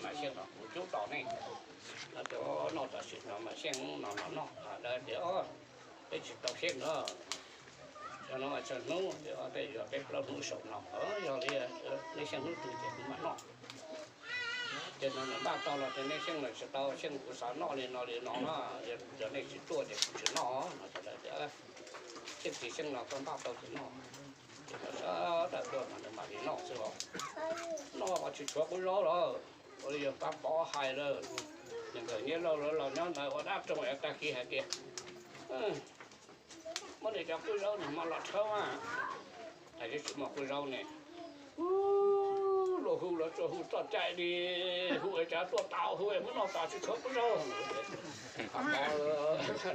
Mas Xyeej no kuv cub tos nej. Noj tam sim no mas Xyeej no no noj, lawv tias peb tsis tau Xyeej na. Yog no mas tsawg hnub, tej yuav peb plaub hnub saum no, yog li nej Xyeej hnub twg ces kuv mam noj. Ces no npaj tau los ces nej Xyeej los tsis tau, Xyeej kuv xav noj li no li no na, yog nej tsis tuaj ces kuv tsis noj no. Xyeej tsis Xyeej los koj npaj tau ces noj. Ces sawv daws tuaj mas nws mam li noj xwb os. Noj los tsis tshuav qub zaub lawm, ua li yawg Pab Pov hais lawm. Nws nkawd niam laus lawv los nyob ntawd ua dab roog es tag kis hais tias muab nws cov qub zaub nws mam los rhaub mas, hais tias tsis muaj qub zaub ne. Luag hu los tsuas hu txoj cai li, hu es cas tuaj tas, hu es muab noj tas tsis tshuav qub zaub.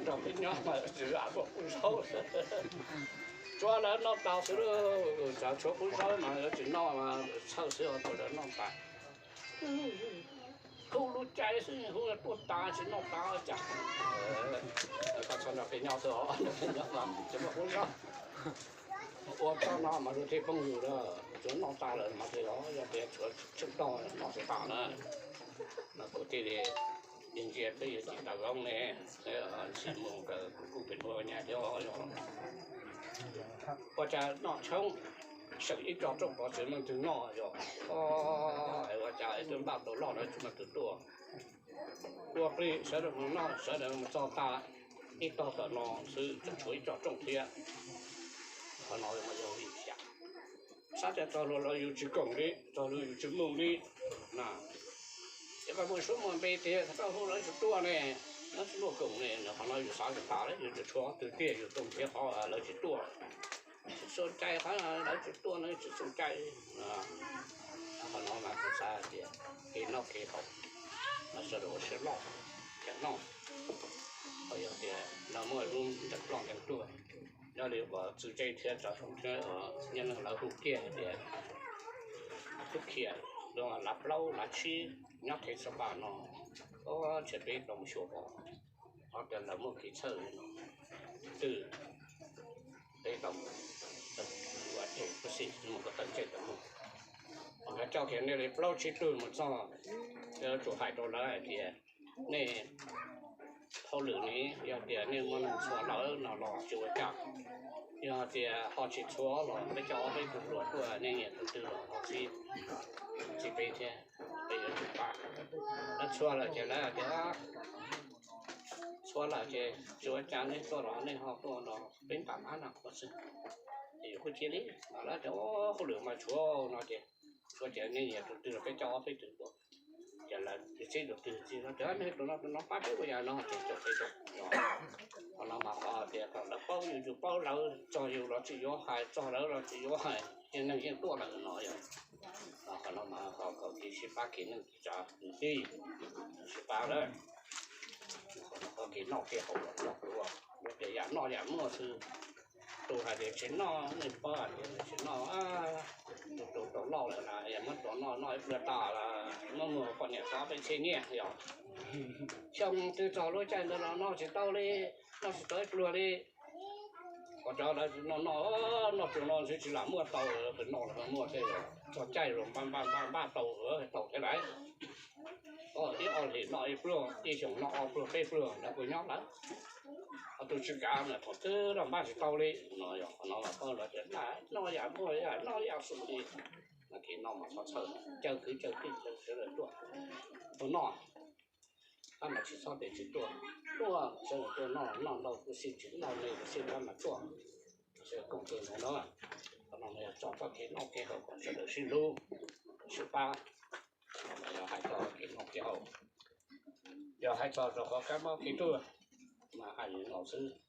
Nrog peb nyob mas tsis muaj qub zaub. Tsuav lawv noj tas xwb, tshuav qub zaub mas lawv tsis noj mas txhawj xwb, tsuav lawv noj tas. Hu lub caij xwb, hu tuaj tas tsis noj tas cas. Koj txhob nrog peb nyob xwb os, nrog peb nyob mas tsis muaj qub zaub. Ua txoj no mas luag thiaj poob yus lawm, tsuav noj tas lawm mas thiaj los, yog tias tshuav tsheej tog noj tsis tas na. Mas kuv thiaj li ntsia peb yuav tsis tau zoo ne, ntxim mus nkawd kuj pem ua nyab thiab. Ua cas noj tshoob seem ib co rooj pov tsev leej twg noj yog, ua cas twb npaj tau loj lawm tsis muaj tus tuaj. Ua plig sawv daws mus noj, sawv daws mus txog tas ib tog tom no xwb tseem tshuav ib co rooj thiab. Qhov no mas yog vim li cas? Xav tias txog luag los yus tsis koom li, txog luag yus tsis mus li na. Ces koj muaj suab muaj npe tiag, koj hu lawv tsis tuaj ne, lawv tsis muaj koom ne, qhov no yus xav tsis tas li, yus tsis tshuav twg tiag, yus tau nrhiav qhov lawv tsis tuaj. Tsis txoos cai qhov lawv tsis tuaj no tsis txoos cai. Qhov no mas kuv xav tias kev noj kev haus mas sawv daws ua siab loj, ceev noj. Yog tias no muaj lub nceeg ploj nceeg tuag, nyob li uas txwv tsev thiab tsav zoo thiab, nyob neeg lawv hu kiag hais tias tub khiav, lav plaub lav tsib nyob thev xab pas no, ntshe peb tau mus xyuas pom, ho tias lawv muaj kev txhawj li no, twb peb tau mus, ua tes pub xim mus kom tawm tsej tau mus. Nkawd coj kiag nej li plaub tsib tug mus txog, tsuas hais rau lawv hais tias nej hauj lwm ne, yog tias nej muaj neeg txhua lawm no los tsis ua cas, yog tias ho tsis txhua los peb coj ob peb tug hluas tuaj, nej nyiam tus twg los ho txib, txib peb thiab, peb yuav tsum pab. Lawv txhua lawm ces lawv hais tias txhua lawm ces tsis ua cas, nej tuaj los nej ho tuaj los peb npam ab na qhuav xwb. Ces yus kuj cia li, lawv tias hauj lwm mas tshuav no ces, tshuav ces nej nyiam tus twg los peb coj ob peb tug tuaj. Ces lawv txib tus twg txib no tias nej tus no tus no pab peb ua yam no ces coj peb tuaj. Qhov no mas qhov tias kom lawv paub yus yus paub lawv, txog yus los tsis yuav hais, txog lawv los tsis yuav hais, yeej neeg yeej tuaj lawm no yog. Qhov no mas ho kom kev sib pab kev neej kev tsav kwv tij sib pab lawm. Ho kev noj kev haus los txog pluav, tias yam noj yam muaj xwb. Tus hais tias tsis noj, nej paub hais tias tsis noj, tus tus tau loj lawm na, yog muab tua noj noj ib pliag tas lawm, muab muag poj niam tso peb txhiab nyiaj yog. Xyoo twg txog lub caij ntawd los noj tsis tau li, noj tsis tau ib pluag li. Ua cov lawv no noj, noj tsuas no xwb tsis lam muaj tau, noj los muaj thiaj txog caij los npaj npaj npaj npaj tau, tau thiab lawm. Ib ob hlis noj ib pluag, ib xyoos noj ob pluag peb pluag lawv kuj nyob lawm. Ho tus tsis kav mas thaum twg los npaj tsis tau li no yog, qhov no mas koj lawv tias noj yam muaj yam noj yam xum li. Mas kev noj mas txhob txhawj, caw kwv caw tij caw sawv daws tuaj, tuaj noj. Pab mas tsis txhob tias tsis tuaj, tuaj sawv daws tuaj noj, noj ntau kuj xij, tsis noj me kuj xij, pab mas tuaj. Sawv daws koom tus ntawd no, qhov no mas yog tso txoj kev noj kev haus kom sawv daws sib hlub, sib pab. Yog hais txog kev noj kev haus, yog hais txog rau qhov kab mob kev tuag mas hais li no xwb.